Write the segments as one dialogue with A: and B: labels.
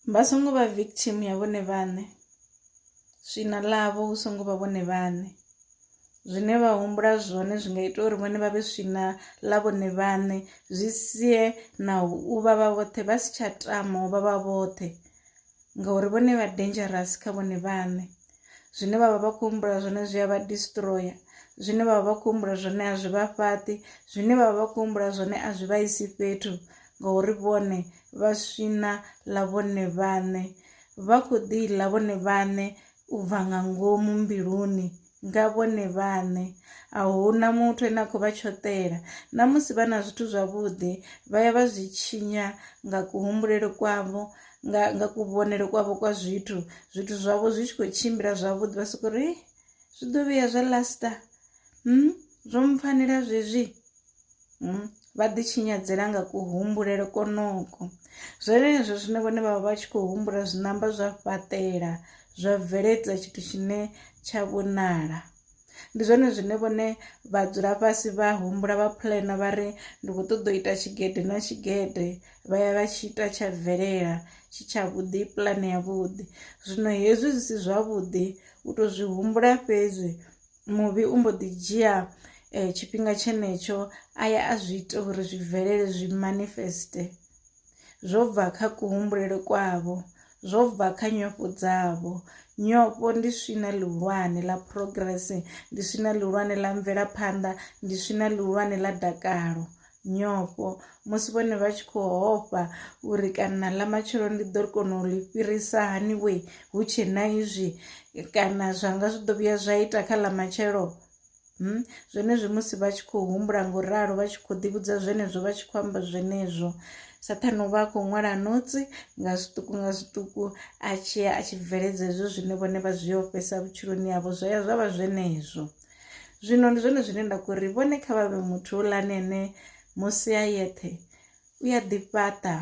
A: Vha songo vha victim ya vhone vhaṋe, swina ḽavho hu songo vha vhone vhaṋe. Zwine vha humbula zwone zwi nga ita uri vhone vha vhe swina ḽa vhone vhaṋe zwi sie na u vha vha vhoṱhe vha si tsha tama u vha vha vhoṱhe ngauri vhone vha dangerous kha vhone vhaṋe. Zwine vha vha vha khou humbula zwone zwi a vha destroyer, zwine vha vha vha khou humbula zwone a zwi vha fhaṱi, zwine vha vha vha khou humbula zwone a zwi vha isi fhethu ngauri vhone vha swina ḽa vhone vhaṋe vha khou ḓi ḽa vhone vhaṋe u bva nga ngomu mbiluni nga vhone vhaṋe a huna muthu ane a khou vha tshoṱela na musi vha na zwithu zwavhuḓi vha ya vha zwi tshinya nga kuhumbulele kwavho nga kuvhonele kwavho kwa zwithu zwithu zwavho zwi tshi khou tshimbila zwavhuḓi vha soko ri zwi ḓo vhuya zwa lasta zwo mpfhanela zwezwi. Vha ḓi tshinyadzela nga kuhumbulele konoko zwenezwo zwine vhone vha vha vha tshi khou humbula zwi namba zwa fhaṱela zwa bveledza tshithu tshine tsha vhonala. Ndi zwone zwine vhone vha dzula fhasi vha humbula vha puḽena vha ri ndi kho ṱoḓa u ita tshigede na tshigede vha ya vha tshi ita tsha bvelela tshi tshavhuḓi puḽane ya vhuḓi zwino hezwi zwi si zwavhuḓi u to zwi humbula fhedzi muvhi u mbo ḓi dzhia tshifhinga tshenetsho a ya a zwi ita uri zwi bvelele zwi manifest zwo bva kha kuhumbulele kwavho zwo bva kha nyofho dzavho. Nyofho ndi swina ḽihulwane ḽa progress ndi swina ḽihulwane ḽa mvelaphanḓa ndi swina ḽihulwane ḽa dakalo. Nyofho musi vhone vha tshi khou hofha uri kana ḽa matshelo ndi ḓo kona u ḽi fhirisa hani wee hu tshe na izwi kana zwanga zwi ḓo vhuya zwa ita kha ḽa matshelo zwenezwi musi vha tshi khou humbula ngo ralo vha tshi kho ḓi vhudza zwenezwo vha tshi khou amba zwenezwo sathane u vha a khou ṅwala notsi nga zwiṱuku nga zwiṱuku a tshi ya a tshi bveledza hezwo zwine vhone vha zwi ofhesa vhutshiloni havho zwa ya zwa vha zwenezwo. Zwino ndi zwone zwine nda khou ri vhone kha vha vhe muthu houḽani ane musi a yeṱhe u ya ḓi fhaṱa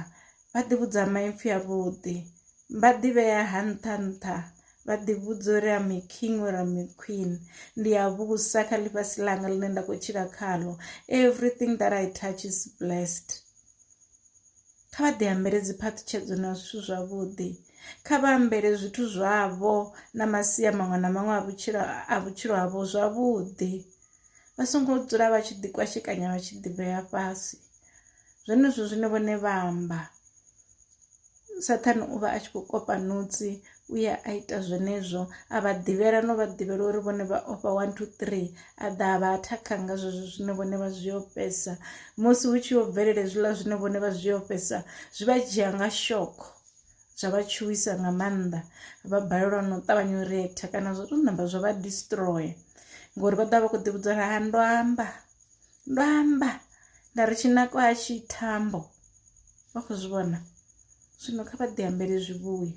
A: vha ḓi vhudza maipfi a vhuḓi vha ḓi vhea ha nṱha nṱha vha ḓi vhudza uri am a king or am a queen ndi a vhusa kha ḽifhasi ḽanga ḽine nda kho tshila khaḽo everything that I touch is blessed. Kha vha ḓi ambele dzi phaṱhutshedzo na zwithu zwavhuḓi kha vha ambele zwithu zwavho na masia maṅwe na maṅwe a vhutshilo a vhutshilo havho zwavhuḓi vha songo dzula vha tshi ḓi kwashekanya vha tshi ḓi vhea fhasi zwenezwo zwine vhone vha amba. Sathane u vha a tshi khou kopa notsi u ya a ita zwenezwo a vha ḓivhela no vha ḓivhela uri vhone vha ofha 1 2 3 a ḓa a vha athakha nga zwezwo zwine vhone vha zwi ofhesa musi hu tshi yo bvelela hezwiḽa zwine vhone vha zwi ofhesa zwi vha dzhia nga shoko zwa vha tshuwisa nga maanḓa vha balelwa na u ṱavhanya u reactor kana zwa to namba zwa vha destroy ngori vha ḓovha vha kho ḓi vhudza uri ha ndo amba ndo amba nda ri tshinako a tshi thambo vha khou zwi vhona zwino kha vha ḓi ambele zwivhuya.